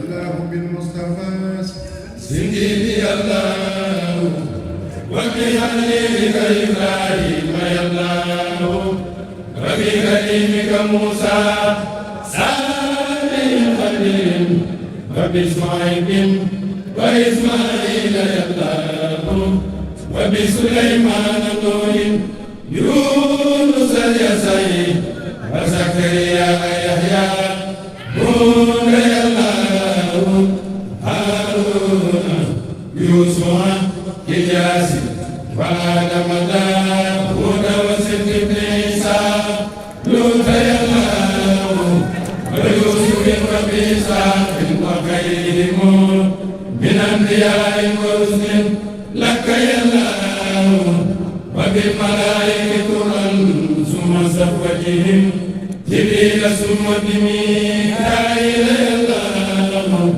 الله بالمصطفى سيدي الله وبحليلك إبراهيم يا الله وبكريمك موسى صالح الخليل وبشعيب وإسماعيل يا الله وبسليمان نوح يونس اليسعي وزكريا يحيى نور يا الله هارون يوسف إلياس وآدم داود وصدق عيسى لوط يا الله ويوسف وميثاق وغيرهم من أنبياء ورسل لك يا الله وبالملائكة ثم صفوتهم جبريل ثم بميكائيل يا الله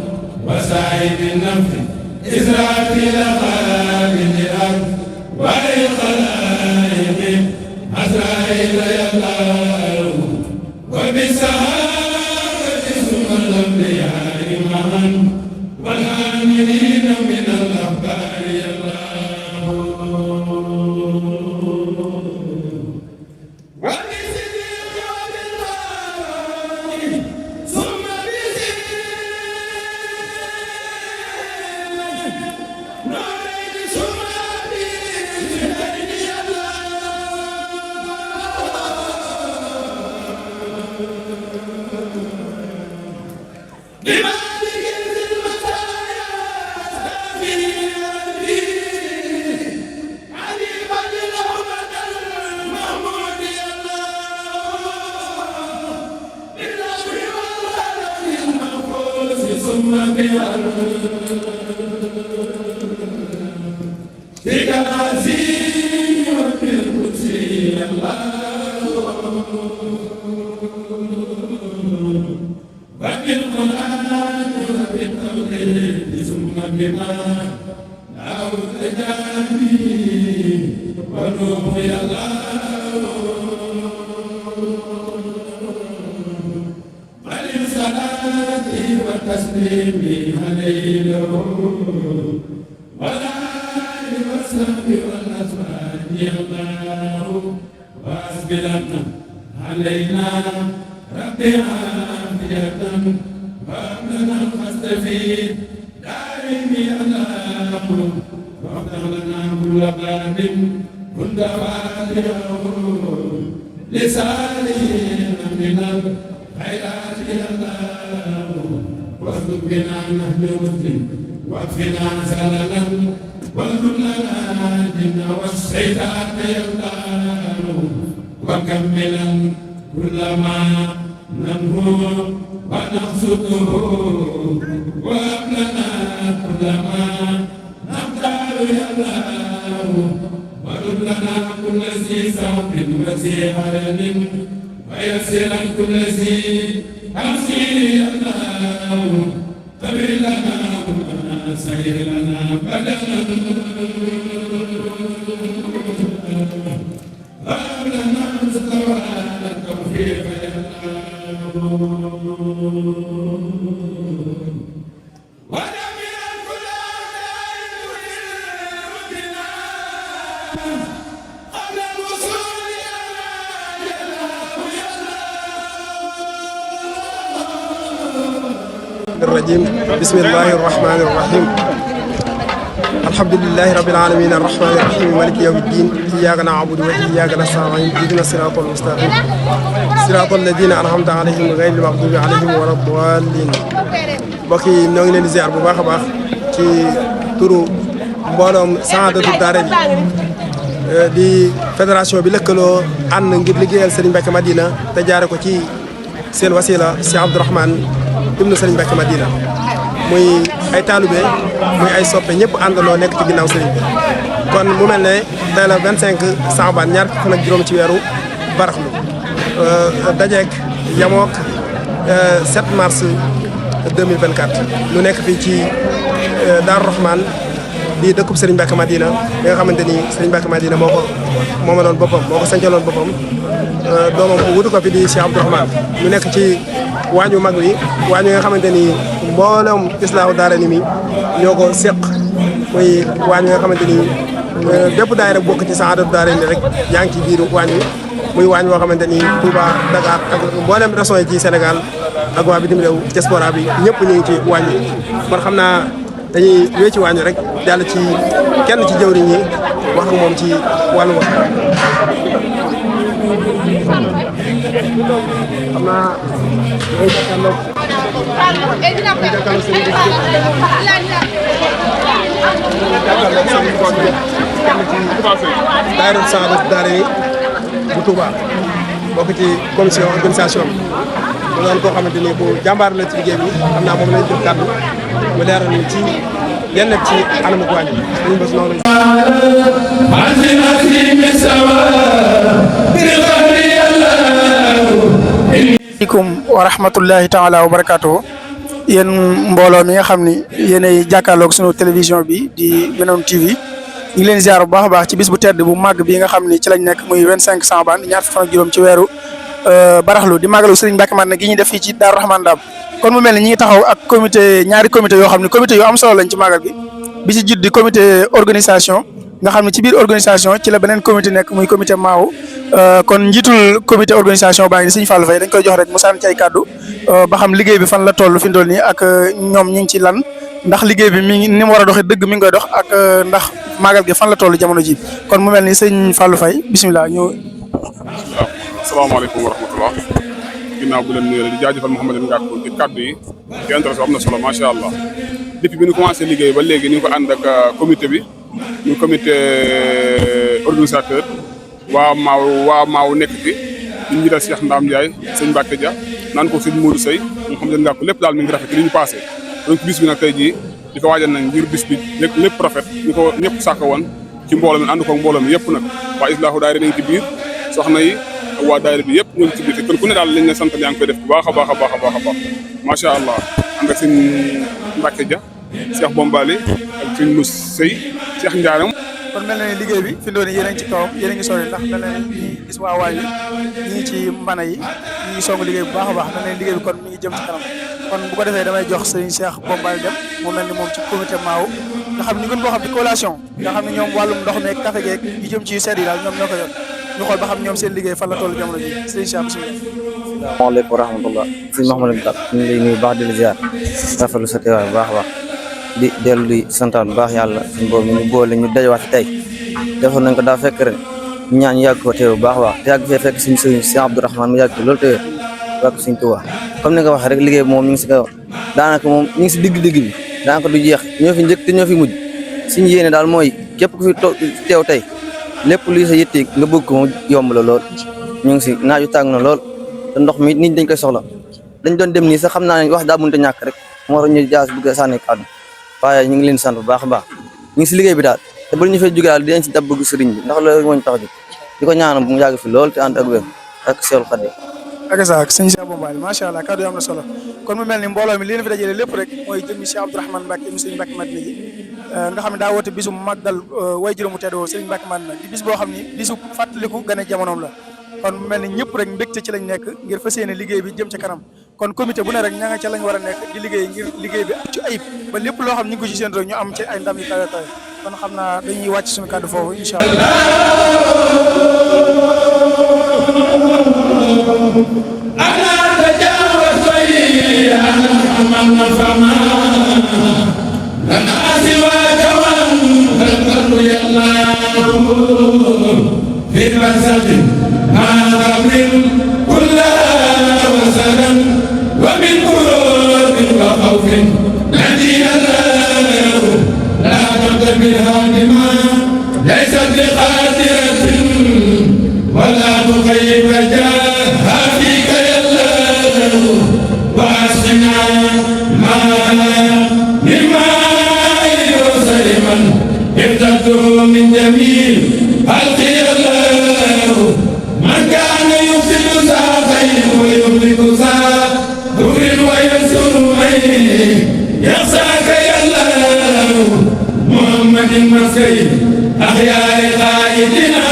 وسعيد النفس إسرافيل خالد الأرض والخلائق عزرائيل يا الله وبالسحابة ثم الأنبياء معا والآمنين من الأخبار يا الله علينا ربي عافية وابلنا المستفيد دائم يا الله وافتح لنا كل باب كنت فاتحه لسالين من الخيرات يا الله واخذ بنا نهج مسلم واكفنا زللا واغفر لنا الجن والشيطان يا الله وكملا كل ما ننهو ونقصده وابلنا كل ما نختار يا الله ورد لنا كل ذي سوق وذي عرض ويسرا كل ذي تمثيل يا الله تبر لنا سير لنا بدنا أبلنا مستوى التوفيق يا الله ودمر كل أعداء وبنا قبل الوصول يا الله يا الله الرجيم بسم الله الرحمن الرحيم الحمد لله رب العالمين الرحمن الرحيم مالك يوم الدين إياك نعبد وإياك نستعين اهدنا الصراط المستقيم صراط الذين أنعمت عليهم غير المغضوب عليهم ولا الضالين mbokk yi ñoo ngi leen di ziar bu baax a baax ci turu mbooloom Saadatu Daarayni di fédération bi lëkkaloo ànd ngir liggéeyal Serigne Mbacké Madina te jaare ko ci seen wasila Cheikh Abdourahmane ibnu Serigne Mbacké Madina muy ay taalibe muy ay soppe ñëpp àndandoo nekk ci ginnaaw Serigne bi kon mu mel ne tey la 25 Saabaan ñaar fukk ak juróom ci weeru baraxlu dajeek yamook 7 mars 2024 ñu nekk fii ci Daaru Rahman di dëkkub Serigne Mbacké Madina bi nga xamante ni Serigne Mbacké Madina moo ko moomaloon boppam moo ko sancaloon boppam doomam wutu ko fi di Cheikh Abdourahmane ñu nekk ci waañu mag wi waañu nga xamante ni mboolem Islaahu Daarayni mi ñoo ko seq muy waañ nga xamante ni bépp daayira bokk ci Saadatu Daarayni rek yaa ngi ci biir waañ wi muy waañ woo xamante ni Touba Dakar ak mboolem régions yi ci Sénégal ak waa bitim réew diaspora bi ñëpp ñu ngi ci waañ wi kon xam naa dañuy wéy ci waañ wi rek jàll ci kenn ci jëwriñ ñi wax ak moom ci wàllu wax xam naa daayira Saadatu Daarayni bu Touba bokk ci commission organisation bi mu doon koo xamante ni bu jàmbaar la ci liggéey bi xam naa moom lañ jox kàddu mu leeral ñu ci yenn ci anamu waañ bi dañu bës noonu aleykum wa rahmatullahi taala wa barakaatuhu yéen mbooloo mi nga xam ni yéenay jàkkaarloog sunu télévision bi di Benoon TV ñu ngi leen ziar bu baax a baax ci bis bu tedd bu màgg bi nga xam ni ci lañ nekk muy 25 Saabaan ñaar fan ak juróom ci weeru baraxlu di màggalu Serigne Mbacke Madina gi ñuy def fii ci Daaru Rahman Dam kon mu mel ni ñi ngi taxaw ak ñaari comité yoo xam ne comité yu am solo lañ ci màggal gi bi ci jiit di comité organisation nga xam ne ci biir organisation ci la beneen comité nekk muy comité maaw kon njiitul comité organisation baa ngi Serigne Fallou Faye dañ koy jox rek mu sànni ci ay kàddu ba xam liggéey bi fan la toll fi mu toll nii ak ñoom ñi ngi ci lan ndax liggéey bi mi ngi ni mu war a doxee dëgg mi ngi koy dox ak ndax màggal gi fan la toll jamono ji kon mu mel ni Serigne Fallou Faye bisimilah ñu. asalaamaaleykum wa rahmatulah ginnaaw bu leen nuyoo di jaajëfal Mouhamadou Ngakou ci kàddu yi di intéressé am na solo macha allah depuis bi ñu commencé liggéey ba léegi ñu ngi ko ànd ak comité bi ñu comité organisateur waa maaw nekk fi ñu ngi dal Cheikh Ndam Ndiaye sëñ Mbacke Dia naan ko sëñ Modou Seye Mouhamadou Ngakou lépp daal mi ngi rafet ci li ñu passé donc bis bi nag tey jii di ko waajal nañ ngir bis bi lépp rafet ñu ko ñëpp sàkk woon ci mbooloo mi ànd ko mbooloo mi yëpp nag waa Islaahu Daarayni nañ ci biir soxna yi waa daayira bi yëpp ñu ngi ci biir kon ku ne daal lañ la sant yaa ngi koy def bu baax a baax a baax a baax a baax macha allah ànd ak sëñ Mbacke Dia Cheikh Bombali ak sëñ Mouss Seye Cheikh Ndiaram. kon mel na ni liggéey bi fi mu doon yéen a ngi ci kawam yéen a ngi sori ndax mel na ni ñi gis waa waay bi ñi ci mbana yi ñi ngi song liggéey bu baax a baax mel na ni liggéey bi kon mi ngi jëm ci kanam kon bu ko defee damay jox sëñ Cheikh Bombali dem mu mel ni moom ci comité maaw nga xam ni gën koo xam ci collation nga xam ne ñoom wàllum ndox meeg café geeg yi jëm ci yu sedd yi daal ñoom ñoo ko yor ñu xool ba xam ñoom seen liggéey fan la toll jamono ji sëñ Cheikh bisimilah. asalaamaaleykum wa rahmatulah sëñ Mouhamadou Ngakou ñu ngi lay nuyu baax di la ziar rafetlu sa teewaay bu baax a baax di dellu di santaan bu baax yàlla suñu boobu ñu boole ñu dajawaat tey defoon nañ ko daa fekk ren ñu ñaan ñu yàgg ko teew bu baax a baax te yàgg fee fekk suñu sëriñ si Abdourahmane mu yàgg loolu teewee wàkk suñ Tuubaa comme ni nga waxee rek liggéey bi moom ñu ngi si kaw daanaka moom ñu ngi si digg bi daanaka du jeex ñoo fi njëkk te ñoo fi mujj suñu yéene daal mooy képp ku fi teew tey lépp luy sa yitte nga bëgg ko mu yomb la lool ñu ngi si naaju tàng na lool te ndox mi nit dañ koy soxla dañ doon dem nii sax xam naa ne wax daa mënut a ñàkk rek moo tax ñu jaas bëgg a sànni kàddu waaye ñu ngi leen sant bu baax a baax ñu ngi si liggéey bi daal te bala ñu fay jóge daal dinañ si dab bëgg sëriñ bi ndax loolu moo ñu tax a jóg di ko ñaanal bu mu yàgg fi lool te ànd ak wér ak Seexul Xadiim ak saak sëñ Cheikh Bombali macha allah kàddu yi am na solo kon mu mel ni mbooloo mi li leen fi dajale lépp rek mooy jëmmi Cheikh Abdourahmane Mbacke mu sëñ Mbacke Madina ji nga xam ne daa woote bisu màggal way juróomu tedd woo sëñ Mbacke Madina di bis boo xam ni bisu fàttaliku gane jamonoom la kon mu mel ni ñëpp rek mbégte ci lañ nekk ngir fas yéene liggéey bi jëm ca kanam kon comité bu ne rek ña nga ca lañ war a nekk di liggéey ngir liggéey bi ci ayib ba lépp loo xam ñu ngi ko ci seen rek ñu am ci ay ndam yu kawe kawe kon xam naa dañuy wàcc suñu kàddu foofu incha allah ومن قلوب وخوف نجينا لا تقبل هادما ليست بقادرة ولا تخيب رجاها فيك يا الله واسقنا مما يوصل من ابتدته من جميل خلقي الله من كان يفسد ساقيه ويملك ساقه ضر ويسر من يخشاك يا الله محمد مسكي أخيار قائدنا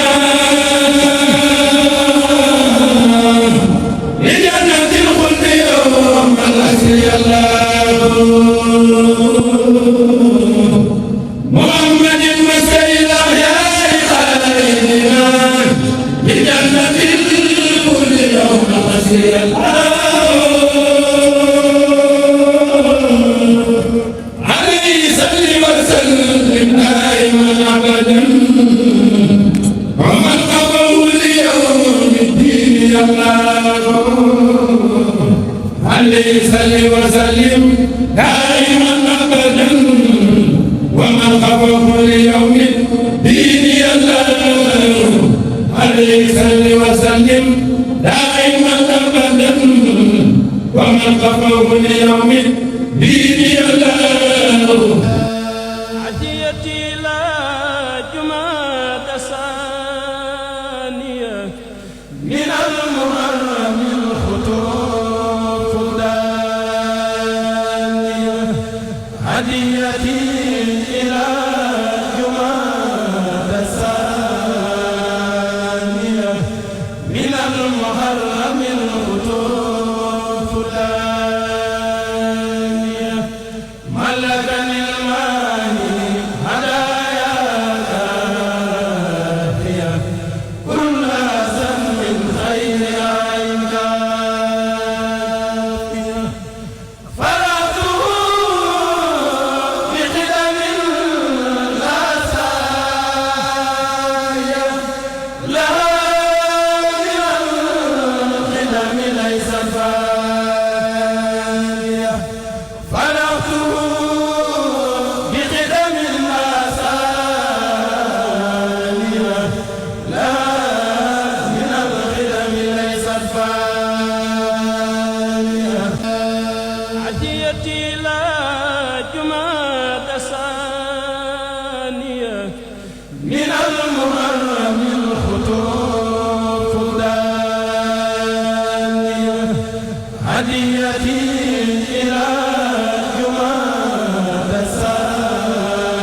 لجنة الخلد يوم الأسر يا الله محمد مسيد أحياء خالدنا بجنة الكل يوم مسير عليه صل وسلم دائما أبدا ومن قبول اليوم الدين الله عليه صل وسلم دائما أبدا ومن قبول اليوم الدين الله عليه صل وسلم دائما أبدا ومن قبول اليوم الدين الله عديتي لا جماد ثانية من المحرم الخطوف دانية هديتي إلى جماد ثانية من المحرم الخطوف دانية ملكني الماني هدايا كافية كل ذنب من خير عين كافية فرحته بقدم لا سايا لها من القدم ليس فانية فرحته بقدم لا سايا لها من القدم ليس فانية عديتي لا جماد ثانية من المحرم الخطوف دانية هديتي إلى جماد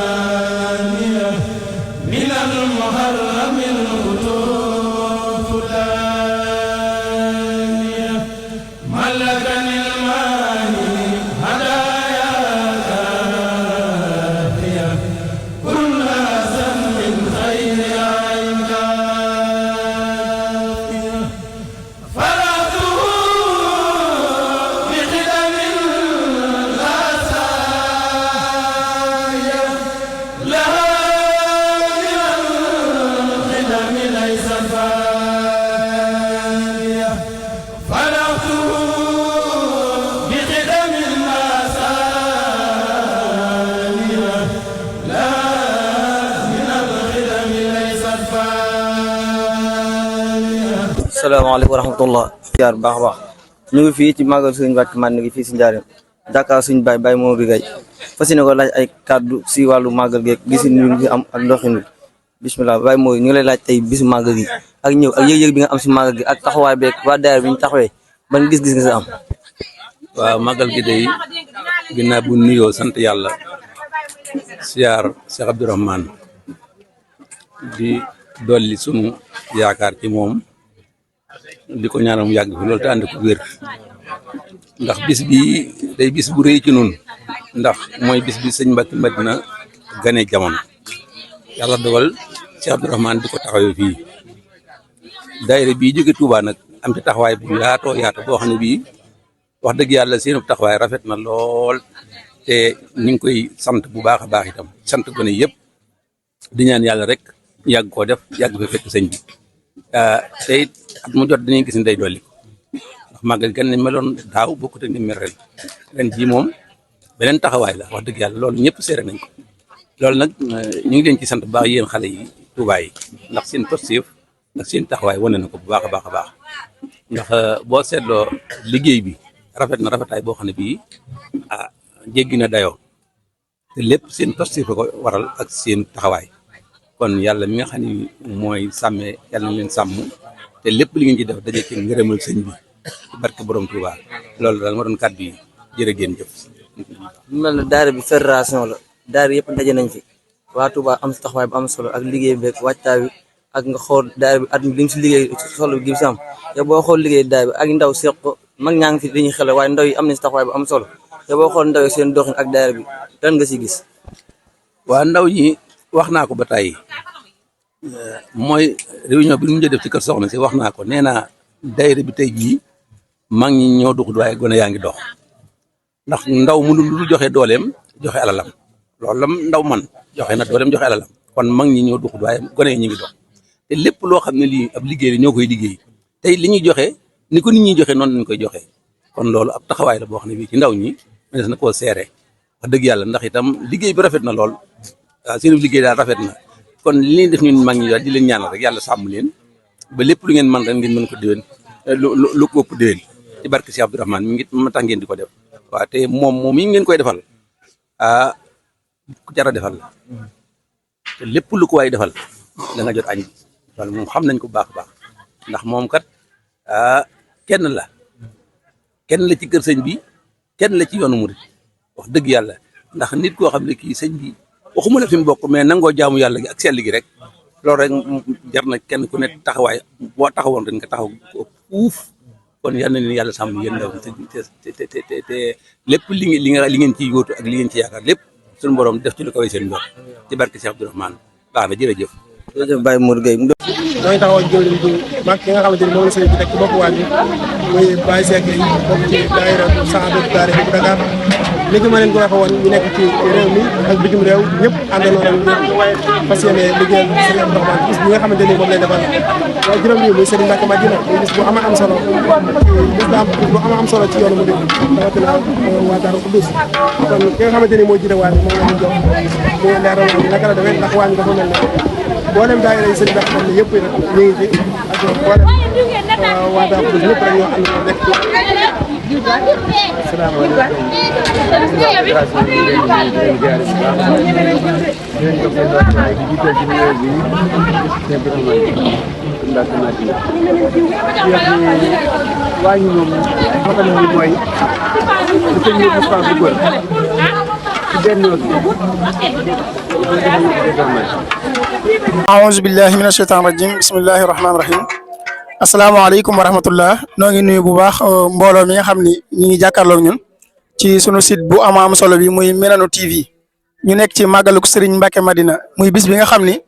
ثانية من المحرم الخطوف دانية ملكني الماني هدايا كافية كل ذنب من خير عين كافية فرحته بقدم لا سايا لها من القدم ليس فانية فرحته بقدم لا سايا لها من القدم ليس فانية salaamaaleykum wa rahmatullah jaar baax a baax ñu ngi fii ci màggal Sëriñ Mbàkke Madina gi fii si Njaaréem jàkkaar suñu baay Modou Gaye fas yéene ko laaj ay kàddu si wàllu màggal geeg gisin ñu ngi am ak doxin wi bismillah baay Modou ñu ngi lay laaj tey bisu màggal gi ak ñëw ak yëg-yëg bi nga am si màggal gi ak taxawaay beeg waa daayira bi ñu taxawee ban gis-gis nga si am. waaw màggal gi day ginnaaw bu nuyoo sant yàlla siyaar Cheikh Abdourahmane di dolli sunu yaakaar ci moom di ko ñaanal mu yàgg fi loolu te ànd ko wér ndax bis bi day bis bu rëy ci nun ndax mooy bis bi sëñ Mbàkke Madina gane jamono yàlla dogal Cheikh Abdourahmane di ko taxawee fii daayira bii jóge Touba nag am ci taxawaay bu yaatoo yaatu boo xam ne bii wax dëgg yàlla seen taxawaay rafet na lool te ñu ngi koy sant bu baax a baax itam sant gone yëpp di ñaan yàlla rek yàgg koo def yàgg fa fekk sëñ bi te it at mu jot dañuy gis ni day dolli ndax màggal gan ni meloon daaw bokkut ak ni mel ren jii moom beneen taxawaay la wax dëgg yàlla loolu ñëpp seere nañ ko loolu nag ñu ngi leen ci sant bu baax yéen xale yi Touba yi ndax seen positif ak seen taxawaay wane na ko bu baax a baax a baax ndax boo seetloo liggéey bi rafet na rafetaay boo xam ne bii jéggi na dayoo te lépp seen positif ko waral ak seen taxawaay kon yàlla mi nga xam ne mooy sàmmee yàlla na leen sàmm te lépp li ngeen ci def daje ci ngërëmal sëñ bi barke borom Touba loolu daal moo doon kàddu yi jërë ngeen jëf. mu mel ne daara bi fédération la daara yëpp daje nañ fi waa Touba am si taxawaay bu am solo ak liggéey beeg wàccaay bi ak nga xool daara bi at mi li mu si liggéey solo gi mu si am te boo xool liggéey daara bi ak ndaw seq ko mag ñaa ngi fi dañuy xel waaye ndaw yi am nañ si taxawaay bu am solo te boo xool ndaw yi seen doxin ak daayira bi lan nga si gis. waa ndaw ñi wax naa ko ba tey mooy réunion bi mu mujj def ci kër soxna si wax naa ko nee naa daayira bi tey jii mag ñi ñoo duxut waaye gone yaa ngi dox ndax ndaw mënul lu joxe dooleem joxe alalam loolu la ndaw man joxe na dooleem joxe alalam kon mag ñi ñoo duxut waaye gone yi ñu ngi dox te lépp loo xam ne lii ab liggéey la ñoo koy liggéey tey li ñuy joxe ni ko nit ñi joxe noonu lañ koy joxe kon loolu ab taxawaay la boo xam ne bii ci ndaw ñi mënees na koo seere wax dëgg yàlla ndax itam liggéey bi rafet na lool waaw seen liggéey daal rafet na kon li ñuy def ñun mag ñi daal di leen ñaanal rek yàlla sàmm leen ba lépp lu ngeen mën ren ngeen mën ko déwén lu ko ëpp déwén ci barke si Abdourahmane mi ngi ma tax ngeen di ko def waaw te moom yi ngeen koy defal ku jar a defal la te lépp lu ko waay defal da nga jot añ bi loolu moom xam nañ ko bu baax a baax ndax moom kat kenn la ci kër sëñ bi kenn la ci yoonu murid wax dëgg yàlla ndax nit koo xam ne kii sëñ bi waxuma la fi mu bokk mais nangoo jaamu yàlla gi ak sell gi rek loolu rek jar na kenn ku ne taxawaay boo taxawoon ren nga taxaw ko fuuf kon yal na leen yàlla sàmm yéen ndaw te lépp li ngeen ciy yóotu ak li ngeen ci yaakaar lépp suñu borom def ci lu koy seen mbir ci barke Cheikh Abdourahmane baax na jërëjëf. jërëjëf Baye Modou Gueye. ñoo ngi taxawal jëwriñ bu mag ki nga xamante ni moom la sëñ bi teg ci bopp waa ji muy Baye Seck yi bokk ci daayira Saadou Daara bu Dakar li ma leen ko waxee woon ñu nekk ci réew mi ak bitim réew ñëpp àndandoo nañ fas yéene liggéeyal Serigne Abdourahmane bis bi nga xamante ni moom lay defal waaye juróom yi muy Serigne Mbacke Madina muy bis bu ama am solo bis bu ama am solo ci yoonu mu dëkk rawatina waa Darou Khoudoss kon ki nga xamante ni moo jiite waa ji moom la ñu jox mu leeral waa ji naka la demee ndax waa ji dafa mel ne mboolem daayira yi Serigne Mbacke Madina yëpp nag ñu ngi ci ak mboolem waa Darou Khoudoss ñëpp rek ñoo ànd nekk ci aouzu billahi mina shaytaan rajim bismillahi rahmaani rahim asalaamaaleykum wa rahmatullah noo ngi nuyu bu baax mbooloo mi nga xam ni ñi ngi jàkkaarloog ñun ci sunu site bu am solo bi muy Minanu TV ñu nekk ci màggaluk Serigne Mbacke Madina muy bis bi nga xam ni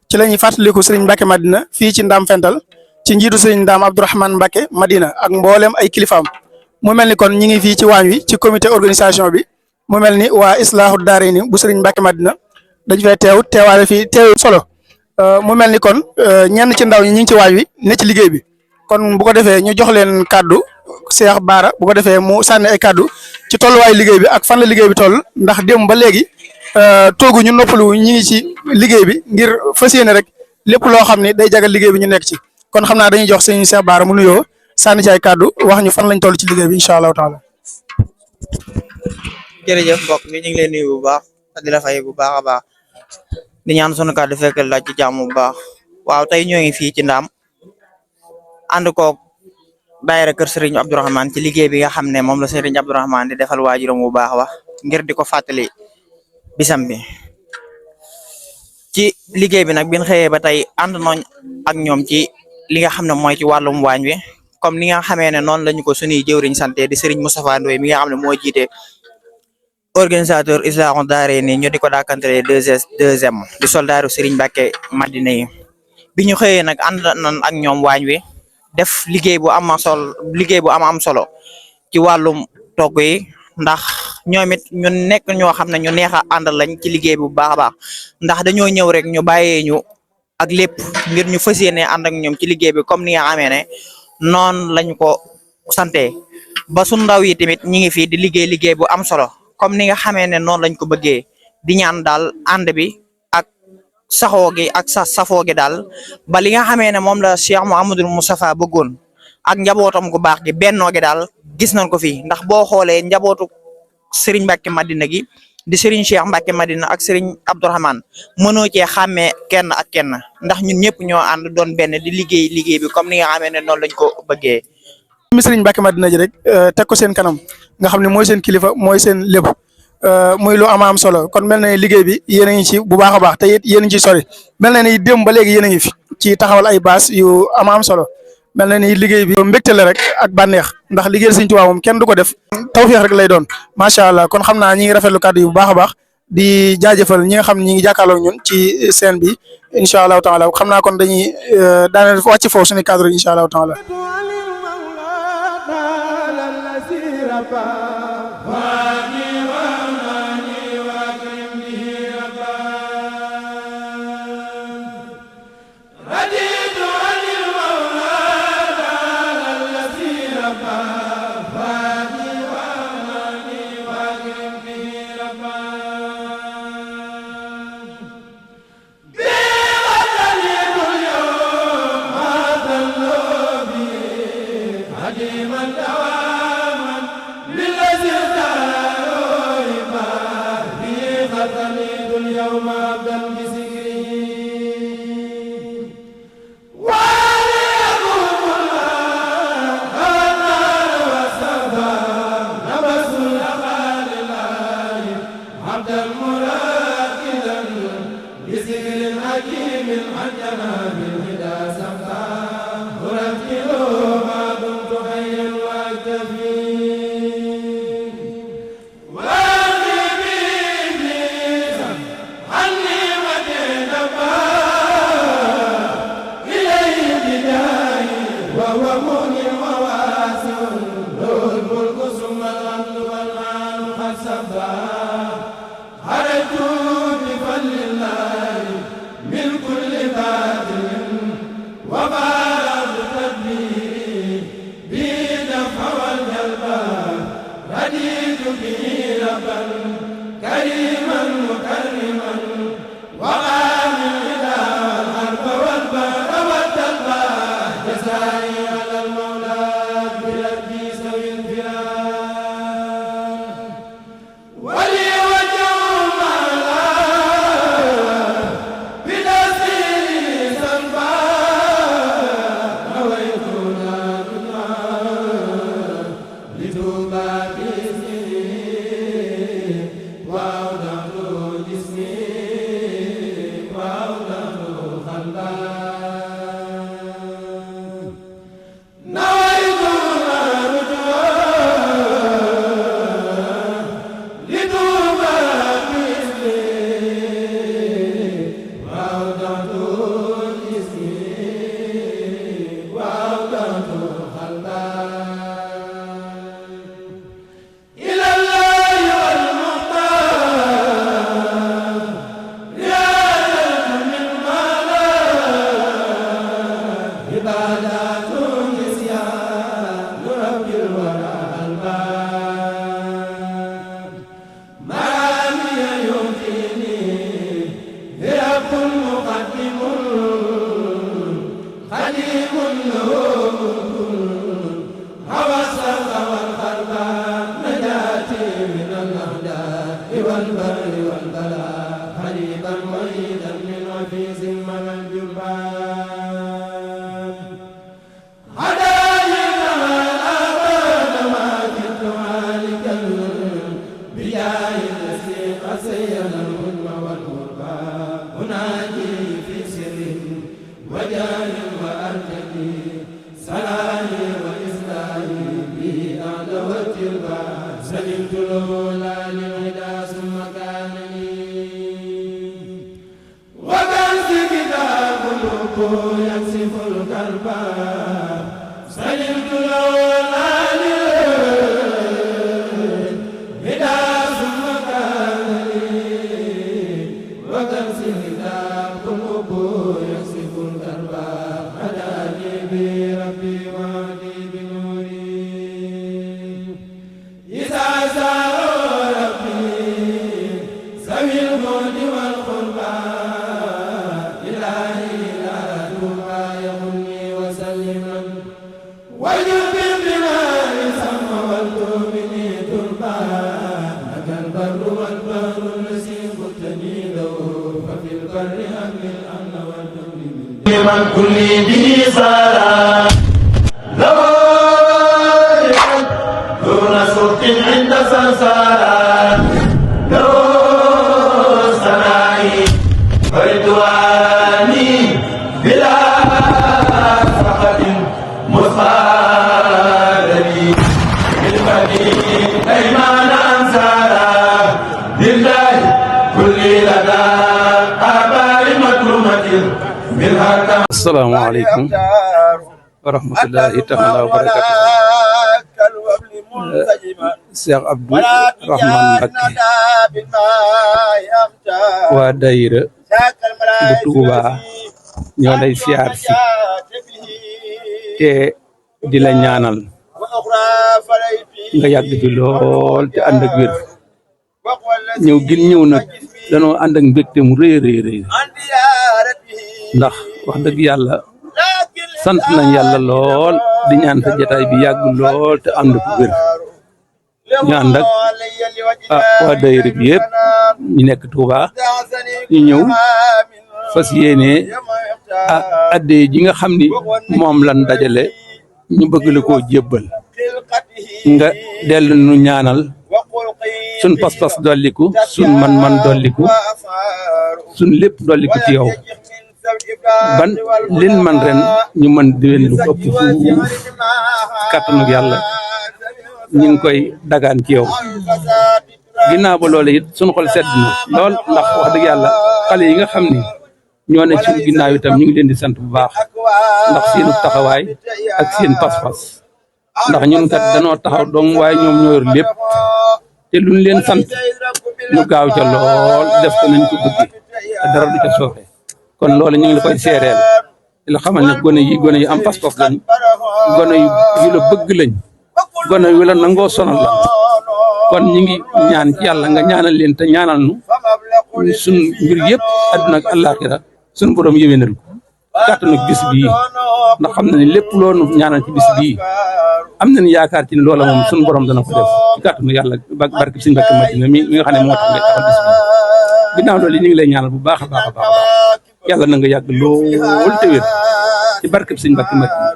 ci la ñuy fàttaliku Serigne Mbacke Madina fii ci Ndam Fental ci njiitu Serigne Ndam Abdourahmane Mbacke Madina ak mboolem ay kilifaam mu mel ni kon ñi ngi fii ci waañ wi ci comité organisation bi mu mel ni waa Islaahu Daarayni bu Serigne Mbacke Madina dañ fay teewaale fii teew solo mu mel ni kon ñenn ci ndaw ñi ñu ngi ci waañ wi ne ci liggéey bi kon bu ko defee ñu jox leen kàddu Cheikh Bara bu ko defee mu sànni ay kàddu ci tolluwaayu liggéey bi ak fan la liggéey bi toll ndax démb ba léegi toogu ñu noppalu ñi ngi ci liggéey bi ngir fas yéene rek lépp loo xam ne day jagal liggéey bi ñu nekk ci kon xam naa dañuy jox sëñ Cheikh Bara mu nuyoo sànni ci ay kàddu wax ñu fan lañ toll ci liggéey bi incha allahu taala. jërëjëf mbokk mi ñu ngi leen nuyu bu baax di la fay bu baax a baax di ñaan sunu kàddu fekk la ci jàmm bu baax waaw tey ñoo ngi fii ci Ndaam ànd koog daayira kër Serigne Abdourahmane ci liggéey bi nga xam ne moom la Serigne Abdourahmane di defal waajuram bu baax wax ngir di ko fàttali bisam bi ci liggéey bi nag biñ xëyee ba tey ànd nañ ak ñoom ci li nga xam ne mooy ci wàllum waañ wi comme ni nga xamee ne noonu lañu ko suñuy jëwriñ santé di Serigne Moustapha Ndoye mi nga xam ne moo jiite organisateur Islaahu Daarayni ñu di ko daakantale 2M di soldaaru Serigne Mbacke Madina yi bi ñu xëyee nag ànd nañ ak ñoom waañ wi def liggéey bu am solo ci wàllum togg yi ndax ñoom it ñu nekk ñoo xam ne ñu neex a àndal lañ ci liggéey bu baax a baax ndax dañoo ñëw rek ñu bàyyee ñu ak lépp ngir ñu fas yéene ànd ak ñoom ci liggéey bi comme ni nga xamee ne noonu lañ ko santé ba su ndaw yi tamit ñi ngi fi di liggéey bu am solo comme ni nga xamee ne noonu lañ ko bëggee di ñaan daal ànd bi ak saxoo gi ak safoo gi daal ba li nga xamee ne moom la Cheikh Mouhamadul Moustapha bëggoon ak njabootam gu baax gi bennoo gi daal gis nañ ko fi ndax boo xoolee njabootu Serigne Mbacke Madina gi di Serigne Cheikh Mbacke Madina ak Serigne Abdourahmane mënoo cee xàmmee kenn ak kenn ndax ñun ñëpp ñoo ànd doon benn di liggéey bi comme ni nga xamee ne noonu lañ ko bëggee. mi Serigne Mbacke Madina ji rek teg ko seen kanam nga xam ne mooy seen kilifa mooy seen lépp muy lu am solo kon mel na ni liggéey bi yéen a ngi ci bu baax a baax te it yéen a ngi ciy sori mel na ni démb ba léegi yéen a ngi fi ci taxawal ay baas yu am solo mel na ni liggéey bi mbégte la rek ak bànneex ndax liggéeyal Sëriñ Tuubaa moom kenn du ko def tawfeex rek lay doon macha allah kon xam naa ñi ngi rafetlu kàddu yi bu baax a baax di jaajëfal ñi nga xam ne ñi ngi jàkkaarloo ñun ci scène bi incha allahu taala xam naa kon dañuy daaneel wàcc foofu suñu cadre incha allahu taala. من كل به سارا لو دون سوق عند سرسارا لو سنائي فردواني بلا فقد لله كل لدى آبار مكرمة منها asalaamaaleykum wa rahmatullahi taala wa barakatuh. Cheikh Abdou Rahman Mbacké waa daayira bu Touba ñoo lay siyaar si te di la ñaanal nga yàgg fi lool te ànd ak wér. ñëw gin ñëw nag danoo ànd ak mbégte mu rëy rëy ndax wax dëgg yàlla sant nañ yàlla lool di ñaan sa jotaay bi yàgg lool te ànd ko wér. ñu ànd ak waa daayira bi yëpp ñu nekk Touba ñu ñëw fas yéene addee ji nga xam ni moom lan dajale ñu bëgg la koo jébbal nga dellu nu ñaanal sun pas-pas dolliku sun man-man dolliku sun lépp dolliku ci yow ban lin man ren ñu mën déwén lu ëpp fuuf kàttanug yàlla ñu ngi koy dagaan ci yow. ginnaaw ba loolu it suñu xol sedd na lool ndax wax dëgg yàlla xale yi nga xam ni ñoo ne suñu ginnaaw itam ñu ngi leen di sant bu baax ndax seenu taxawaay ak seen pas-pas ndax ñun kat danoo taxaw dong waaye ñoom ñoo yor lépp te luñ leen sant ñu gaaw ca lool def ko nañ ko bëgg te dara du ca sooxe kon loolu ñu ngi la koy seereel di la xamal ne gone yi am pas-pas lañ gone yu la bëgg lañ gone yu la nangoo sonal la kon ñu ngi ñaan ci yàlla nga ñaanal leen te ñaanal nu suñ mbir yëpp àdduna ak àllaaxira suñ borom yéwénal ko kàttanu bis bii ndax xam na ne lépp loonu ñaanal ci bis bii am nañ yaakaar ci ne loola moom suñ borom dana ko def ci kàttanu yàlla barke Sëñ Mbacké Madina mi nga xam ne moo tax ngay taxal bis bii ginnaaw loolu ñu ngi lay ñaanal bu baax a baax a baax yàlla na nga yàgg lool te wér ci barke Sëñ Mbacké Madina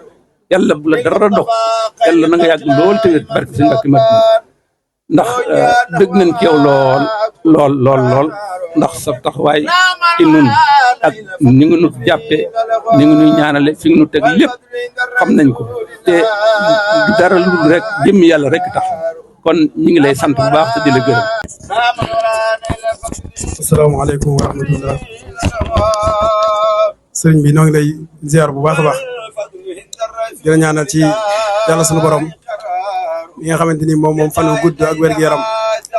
yàlla bu la dara dox yàlla na nga yàgg lool te wér ci barke Sëñ Mbacké Madina ndax dëgg nañ ci yow lool ndax sa taxawaay ci nun ak ni nga nu jàppe ni nga nuy ñaanale fi nga nu teg lépp xam nañ ko te dara lu rek jëmmi yàlla rek tax kon ñu ngi lay sant bu baax te di la gërëm. asalaamaaleykum wa rahmatullah sëriñ bi noo ngi lay ziar bu baax a baax di la ñaanal ci yàlla sunu borom mi nga xamante ni moom fan wu gudd ak wér-gu-yaram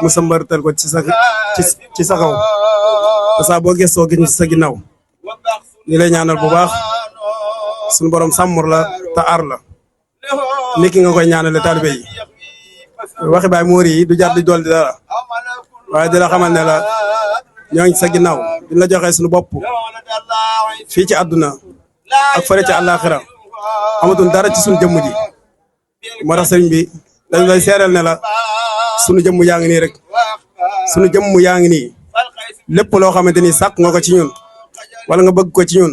mu sëmbartal ko ci sa kaw te saa boo gëstoo gis ñu ci sa ginnaaw ñu lay ñaanal bu baax sunu borom sàmmur la te aar la ni ki nga koy ñaanale taalibe yi waxi baay moori yi du jar di dool di dara waaye di la xamal ne la ñoo ngi ci sa ginnaaw di la joxee suñu bopp fii ci àdduna ak fële ci àllaaxira amatul dara ci suñu jëmm ji moo tax sëriñ bi dañ lay seereel ne la suñu jëmm yaa ngi nii rek suñu jëmm yaa ngi nii lépp loo xamante ni sàkk nga ko ci ñun wala nga bëgg ko ci ñun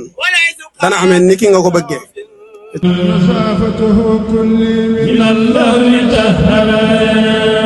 dana amee ni ki nga ko bëggee مسافته كل من الله تهلا